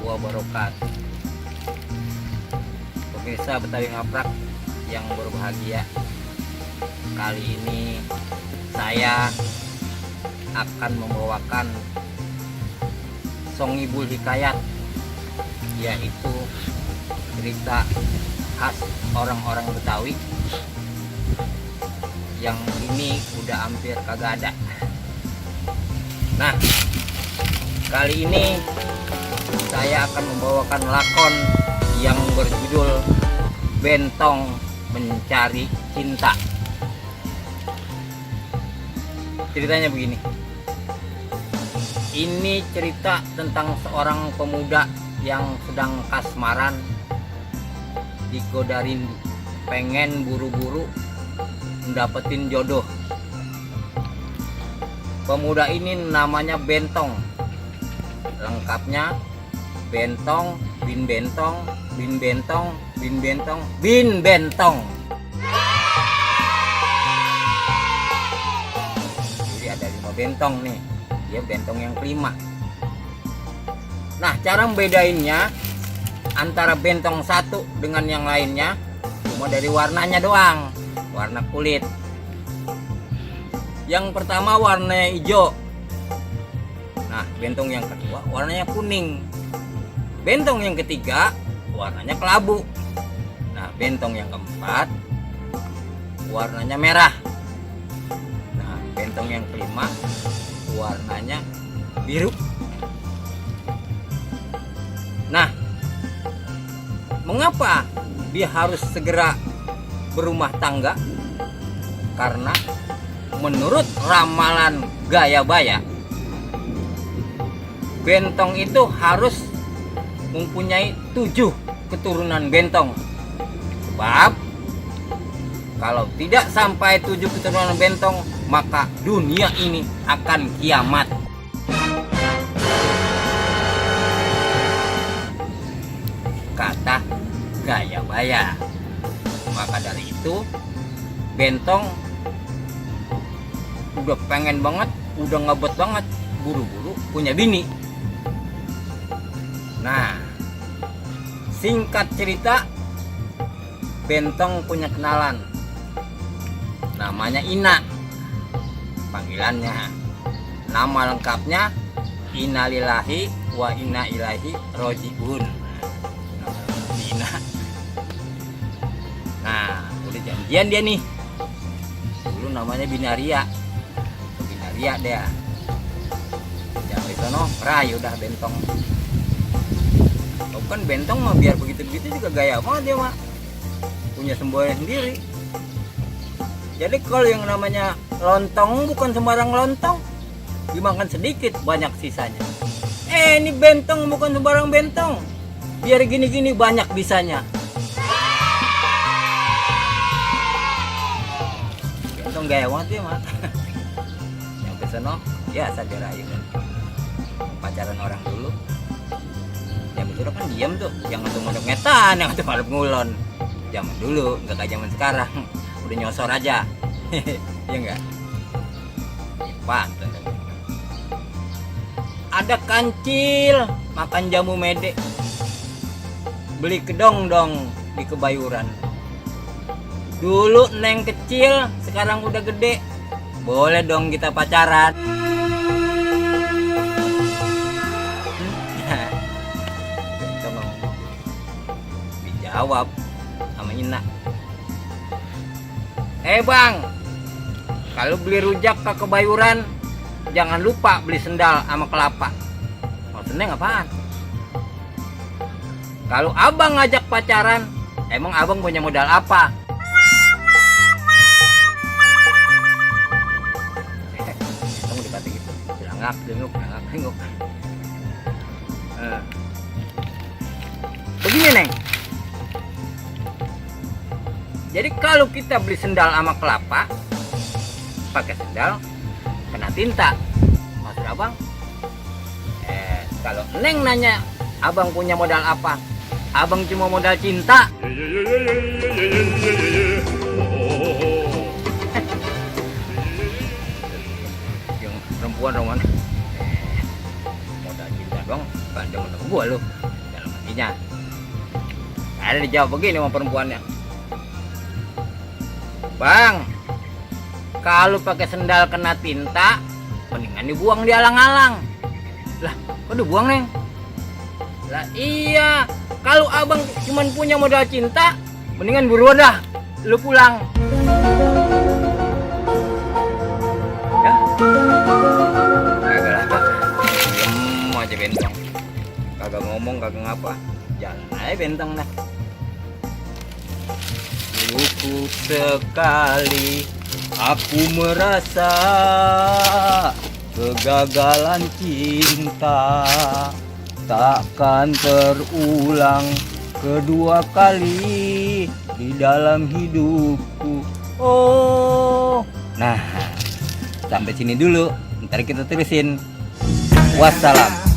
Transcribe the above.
wabarakatuh. Pemirsa Betawi Ngaprak yang berbahagia, kali ini saya akan membawakan Songibul Hikayat, yaitu cerita khas orang-orang Betawi yang ini udah hampir kagak ada. Nah, kali ini saya akan membawakan lakon yang berjudul Bentong Mencari Cinta. Ceritanya begini. Ini cerita tentang seorang pemuda yang sedang kasmaran di goda rindu, pengen buru-buru dapetin jodoh. Pemuda ini namanya Bentong. Lengkapnya Bentong bin Bentong bin Bentong bin Bentong bin Bentong. Jadi ada 5 bentong nih. Dia bentong yang kelima. Nah, cara membedainnya antara bentong satu dengan yang lainnya cuma dari warnanya doang. Warna kulit. Yang pertama warnanya hijau. Nah, bentong yang kedua warnanya kuning. Bentong yang ketiga warnanya kelabu. Nah, bentong yang keempat warnanya merah. Nah, bentong yang kelima warnanya biru. Nah, mengapa dia harus segera berumah tangga? Karena menurut ramalan Gayabaya, bentong itu harus mempunyai 7 keturunan bentong. Sebab kalau tidak sampai 7 keturunan bentong, maka dunia ini akan kiamat. Kata Gayabaya. Maka dari itu Bentong udah pengen banget, udah ngebet banget buru-buru punya bini. Nah, singkat cerita, Bentong punya kenalan, namanya Ina. Panggilannya, nama lengkapnya Innalillahi wa inna ilaihi rojiun. Ina. Nah, udah janjian dia nih. Dulu namanya Binaria. Binaria dia. Sampai sono rayu dah Bentong. Oh, kan Bentong mah biar begitu-begitu juga gaya banget dia mah. Punya semboyan sendiri. Jadi kalau yang namanya lontong bukan sembarang lontong. Dimakan sedikit banyak sisanya. Ini Bentong bukan sembarang Bentong. Biar gini-gini banyak bisanya. Bentong gaya banget ya mah. Sampai sono ya sadar aja kan. Pacaran orang dulu. Zaman dulu kan diam tuh, jangan tuh mondok ngetan, yang tuh malam ngulon. Zaman dulu nggak kayak zaman sekarang, udah nyosor aja. Ya enggak? Pantun. Ada kancil makan jamu mede. Beli kedong dong di Kebayuran. Dulu neng kecil, sekarang udah gede. Boleh dong kita pacaran. Dijawab sama Ina. Bang, kalau beli rujak ke Kebayuran, jangan lupa beli sendal sama kelapa. Maksudnya apaan? Kalau abang ngajak pacaran, emang abang punya modal apa? Kamu dikata gitu, belangak, denguk. Begini Neng. Jadi kalau kita beli sendal sama kelapa, pakai sendal kena tinta. Maksud abang? Kalau Neng nanya abang punya modal apa? Abang cuma modal cinta. Yang perempuan roman modal cinta doang, bukan demen gua lu dalam hatinya. Ada dijawab begini sama perempuannya, bang, kalau pakai sendal kena tinta mendingan dibuang di alang-alang. Lah kok dibuang neng? Lah iya, kalau abang cuman punya modal cinta mendingan buruan dah lu pulang ya. Kagak lah, diem aja Bentong, kagak ngomong kagak ngapa, jalan aja Bentong dah. Cukup sekali aku merasa kegagalan cinta takkan terulang kedua kali di dalam hidupku. Oh, nah sampai sini dulu, ntar kita terusin. Wassalam.